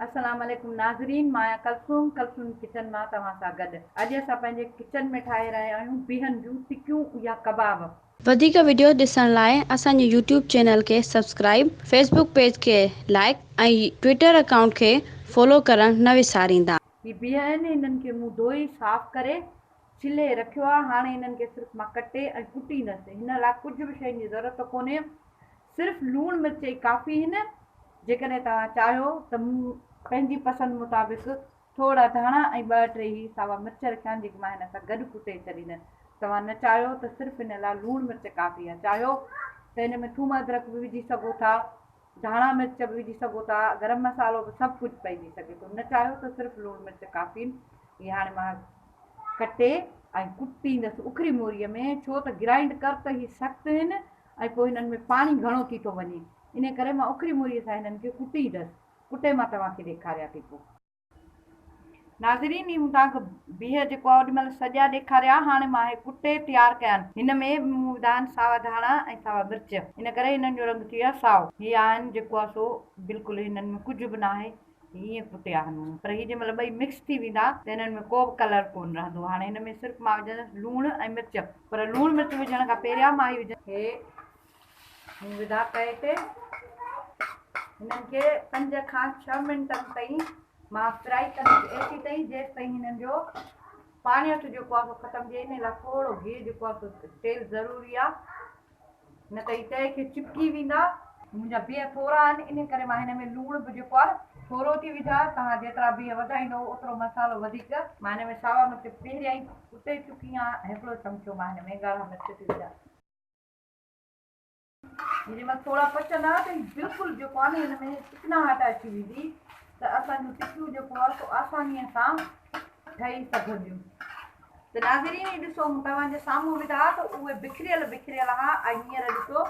السلام عليڪم ناظرين مان آهيان ڪلثوم ڪلثوم ڪچن مان توهان سان گڏ اڄ اسان پنهنجي ڪچن ۾ ٺاهي رهيا آهيون بيهن جون ٽڪيون يا ڪباب. وڌيڪ وڊيوز ڏسڻ لاء اسان جي يوٽيوب چينل کي سبسڪرائيب، فيسبوڪ پيج کي لائيڪ ۽ ٽوئيٽر اڪائونٽ کي فالو ڪرڻ نه وساريندا. هي بيهه آهن هنن کي مون ڌوئي صاف ڪري ڇلي رکيو آهي هاڻي هنن کي صرف مان ڪٽي ۽ ڪٽيندس هن لاء ڪجهه به شين جي ضرورت ڪونهي صرف لوڻ مرچ ئي ڪافي هن، جيڪڏهن توهان چاهيو ته مون پنهنجي پسند مطابق ٿورا ڌاڻا ۽ ٻه ٽي هي ساوا مرچ رکيا آهن جيڪي مان هن سان گڏ ڪٽي ڇڏيندس. توهان نه چاهيو ته صرف هن لاء لوڻ مرچ ڪافي آهي. چاهيو ته هن ۾ ٿوم ادرڪ به وجهي سگهو ٿا، ڌاڻا مرچ به وجهي سگهو ٿا، گرم مصالحو به سڀ ڪجهه پئجي سگهي ٿو. نه چاهيو ته صرف لوڻ مرچ ڪافي آهن. هي هاڻي مان ڪٽي ۽ ڪٽيندس اکري موريء ۾ ڇو ته گرائينڊ ڪر ته هي سخت آهن ۽ پوء هنن ۾ پاڻي گهڻو ٿي ٿو وڃي، انهيء ڪري مان اکري موريء سان هنن کي ڪٽيندس. ڪٽي مان توهان کي ڏيکاريان ٿي پوء. ناظرين، هي مون توهان کي بيهه جيڪو آهي اوڏي مهل سڄا ڏيکاريا، هاڻي مان هي ڪٽي تيار ڪيا آهن. هن ۾ مون وڌا آهن ساوا ڌاڻا ۽ ساوا مرچ، ان ڪري هنن جو رنگ ٿي ويو آهي سائو. هي آهن جيڪو آهي سو بلڪل هنن ۾ ڪجهه به ناهي، هي ائين ڪٽيا آهن مون. پر هي جنهن مهل ٻئي مڪس ٿي ويندا ته هنن ۾ ڪو به ڪلر ڪونه رهندو. هاڻي هن ۾ صرف مان وجهندس لوڻ ۽ مرچ. پر لوڻ مرچ وجهڻ کان پهريان مان هي وجهندس. هي مون وڌا تئي تي. هنن کي 5 کان 6 منٽن تائين مان فرائي ڪندس ايسي تائين جيستائين هنن جو پاڻيٺ جيڪو آهي سو ختم ٿئي. ان لاء ٿورو گيهه جيڪو آهي سو تيل ضروري آهي. نه ته هي تئي کي چپڪي ويندا. منهنجا بيهه ٿورا آهن انهي ڪري مان هن ۾ لوڻ به جيڪو آهي ٿورو ٿي وجهان. توهان جيترا بيهه وڌائيندو اوترو مصالحو وڌيڪ. مان هن ۾ ساوا مرچ پهريان ئي ڪٽي چڪي آهيان. هڪڙو چمچو مان هن ۾ ڳاڙها مرچ ٿي وجهان. هي جنهن مهل ٿورا پچندا ته هي بلڪل جيڪو آهي نه هن ۾ چڪناهٽ اچي ويندي ته اسان جون ٽڪيون جيڪو آهي سو آسانيء سان ٺهي سگهنديون. ته ناظرين هي ڏسو مون توهان جي سامهون وڌا ته اهي بکريل بکريل ها ۽ هينئر ڏسو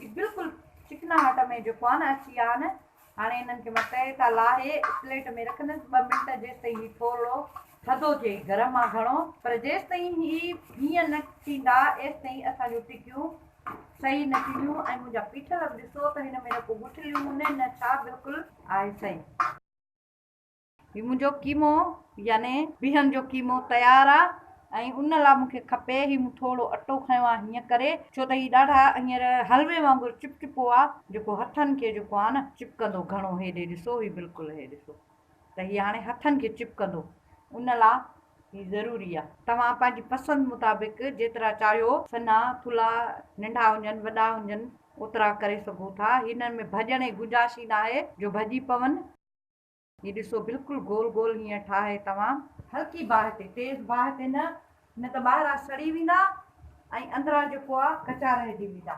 هي بلڪل چڪناهٽ ۾ جيڪو آهي نه اچي ويا آهن. هاڻي انهن کي مان تئي تان لاهي پليٽ ۾ رکندس 2 منٽ جيستائين هي ٿورڙو ٿڌو ٿئي. گرم آ گهڻو پر جيستائين هي هيئن نه ٿيندا ايستائين اسان جون ٽڪيون صحيح نه ٿينديون ۽ منهنجا پيٺل به ڏسو ته هن ۾ نه ڪو ڳٺليون نه ڇا بلڪل آهي صحيح. هي منهنجو قيمو يعني بيهن جو قيمو تيار آ ۽ ان لا مون کي کپي هي مون ٿورو اٽو کنيو آ هيئن ڪري ڇو ته هي ڏاڍا هينئر حلوي وانگر چپچپو آ جيڪو هٿن کي جيڪو آ نه چپڪندو گهڻو هيڏي ڏسو هي بلڪل هي ڏسو ته هي هاڻي هٿن کي چپڪندو ان لا هي ضروري آ. توهان پنهنجي پسند مطابق جيترا چاهيو سنها ٿلها ننڍا هجن وڏا هجن اوترا ڪري سگهو ٿا هنن ۾ ڀڄڻ جي گنجائش ئي ناهي جو ڀڄي پون. هي ڏسو بلڪل گول گول هيئن ٺاهي توهان. هلڪي باهه تي تيز باهه تي نه، نه ته ٻاهران سڙي ويندا ۽ اندران جيڪو آ ڪچا رهجي ويندا.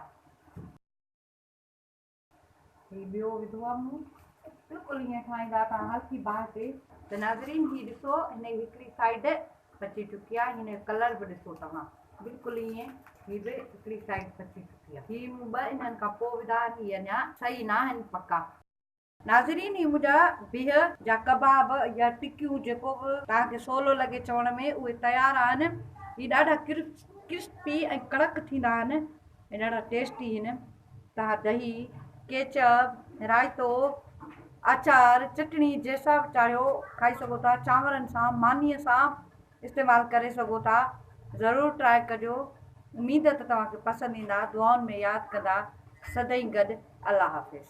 هي ٻيو وڌو آ مون. بلڪل هيئن ٺاهيندا توهان هلڪي باهه تي. ته ناظرين هي ڏسو هن جي هڪڙي سائيڊ پچي چڪي آ هن جو ڪلر به ڏسو توهان بلڪل ائين هي به هڪڙي سائيڊ پچي چڪي آ. هي مون ٻه انهن کان پوء وڌا آهن هي اڃا صحيح ناهن پڪا. ناظرين هي منهنجا بيهه جا ڪباب يا ٽڪيون جيڪو به توهان کي سولو لڳي چوڻ ۾ اهي تيار آهن. هي ڏاڍا ڪرسپي ۽ ڪڙڪ ٿيندا آهن ۽ ڏاڍا ٽيسٽي آهن. توهان دهي، ڪيچپ، رائتو، آچار، چٽڻي جنهن سان به چاهيو کائي سگهو ٿا. چانورن سان مانيء سان استعمال ڪري سگهو ٿا. ضرور ٽرائي ڪجو. اميد ته توهان کي پسند ايندا. دعائن ۾ ياد ڪندا. سدائين گڏ. الله حافظ.